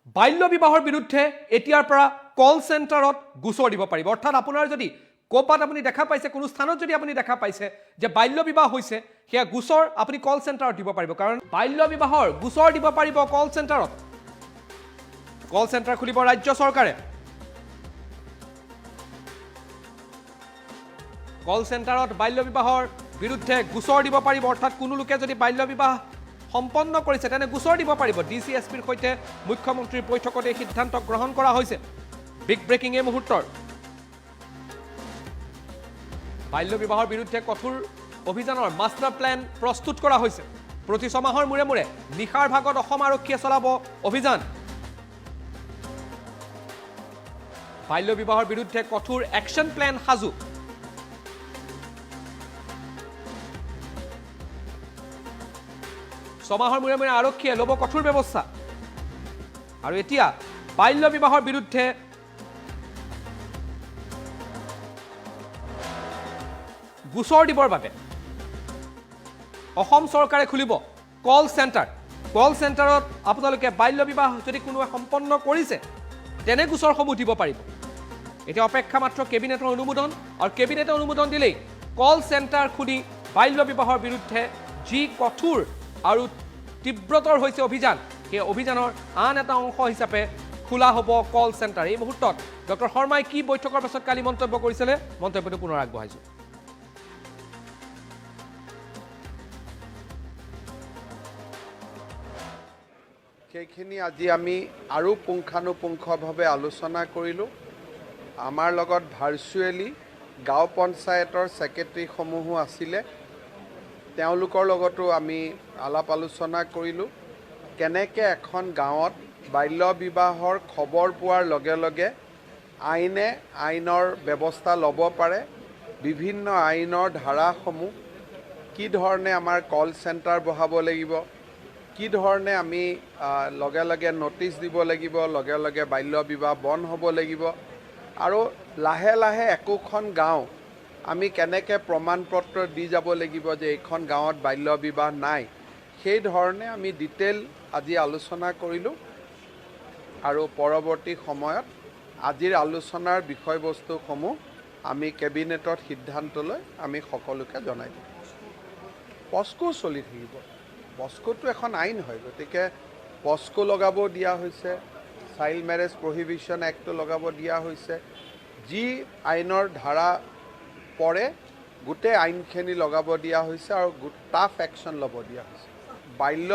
বাল্য বিবাহৰ বিৰুদ্ধে এতিয়াৰ পৰা কল চেণ্টাৰত গোচৰ দিব পাৰিব। অৰ্থাৎ আপোনাৰ যদি ক'ৰবাত আপুনি দেখা পাইছে, কোনো স্থানত যদি আপুনি দেখা পাইছে যে বাল্য বিবাহ হৈছে, সেয়া গোচৰ আপুনি কল চেণ্টাৰত দিব পাৰিব। কাৰণ বাল্য বিবাহৰ গোচৰ দিব পাৰিব কল চেণ্টাৰত। কল চেণ্টাৰ খুলিব ৰাজ্য চৰকাৰে। কল চেণ্টাৰত বাল্য বিবাহৰ বিৰুদ্ধে গোচৰ দিব পাৰিব। অৰ্থাৎ কোনো লোকে যদি বাল্য বিবাহ সম্পন্ন কৰিছে, তেনে গোচৰ দিব পাৰিব। ডি চি এছ পিৰ সৈতে মুখ্যমন্ত্ৰীৰ বৈঠকত এই সিদ্ধান্ত গ্ৰহণ কৰা হৈছে। বিগ ব্ৰেকিং এই মুহূৰ্তৰ। বাল্য বিবাহৰ বিৰুদ্ধে কঠোৰ অভিযানৰ মাষ্টাৰ প্লেন প্ৰস্তুত কৰা হৈছে। প্ৰতি ছমাহৰ মূৰে মূৰে নিশাৰ ভাগত অসম আৰক্ষীয়ে চলাব অভিযান। বাল্য বিবাহৰ বিৰুদ্ধে কঠোৰ একশ্যন প্লেন সাজু। ছমাহৰ মূৰে মূৰে আৰক্ষীয়ে ল'ব কঠোৰ ব্যৱস্থা। আৰু এতিয়া বাল্য বিবাহৰ বিৰুদ্ধে গোচৰ দিবৰ বাবে অসম চৰকাৰে খুলিব কল চেণ্টাৰ। কল চেণ্টাৰত আপোনালোকে বাল্য বিবাহ যদি কোনোৱে সম্পন্ন কৰিছে, তেনে গোচৰসমূহ দিব পাৰিব। এতিয়া অপেক্ষা মাত্ৰ কেবিনেটৰ অনুমোদন, আৰু কেবিনেটে অনুমোদন দিলেই কল চেণ্টাৰ খুলি বাল্য বিবাহৰ বিৰুদ্ধে যি কঠোৰ আৰু তীব্ৰতৰ হৈছে অভিযান, সেই অভিযানৰ আন এটা অংশ হিচাপে খোলা হ'ব কল চেণ্টাৰ। এই মুহূৰ্তত ডক্টৰ শৰ্মাই কি বৈঠকৰ পাছত কালি মন্তব্য কৰিছিলে, মন্তব্যটো পুনৰ আগবঢ়াইছোঁ। সেইখিনি আজি আমি আৰু পুংখানুপুংখভাৱে আলোচনা কৰিলোঁ। আমাৰ লগত ভাৰ্চুৱেলি গাঁও পঞ্চায়তৰ ছেক্ৰেটেৰীসমূহো আছিলে, তেওঁলোকৰ লগতো আমি আলাপ আলোচনা কৰিলোঁ। কেনেকৈ এখন গাঁৱত বাল্য বিবাহৰ খবৰ পোৱাৰ লগে লগে আইনে আইনৰ ব্যৱস্থা ল'ব পাৰে, বিভিন্ন আইনৰ ধাৰাসমূহ কি ধৰণে আমাৰ কল চেণ্টাৰ বহাব লাগিব, কি ধৰণে আমি লগে লগে ন'টিছ দিব লাগিব, লগে লগে বাল্য বিবাহ বন্ধ হ'ব লাগিব, আৰু লাহে লাহে একোখন গাঁও আমি কেনেকৈ প্ৰমাণ পত্ৰ দি যাব লাগিব যে এইখন গাঁৱত বাল্য বিবাহ নাই, সেই ধৰণে আমি ডিটেইল আজি আলোচনা কৰিলোঁ। আৰু পৰৱৰ্তী সময়ত আজিৰ আলোচনাৰ বিষয়বস্তুসমূহ আমি কেবিনেটত সিদ্ধান্ত লৈ আমি সকলোকে জনাই দিম। পস্কো চলি থাকিব। পস্কোটো এখন আইন হয়, গতিকে পস্কো লগাব দিয়া হৈছে, চাইল্ড মেৰেজ প্ৰহিবিশ্যন এক্টটো লগাব দিয়া হৈছে। যি আইনৰ ধাৰা পৰে গোটেই আইনখিনি লগাব দিয়া হৈছে আৰু টাফ একশ্যন ল'ব দিয়া হৈছে। বাল্য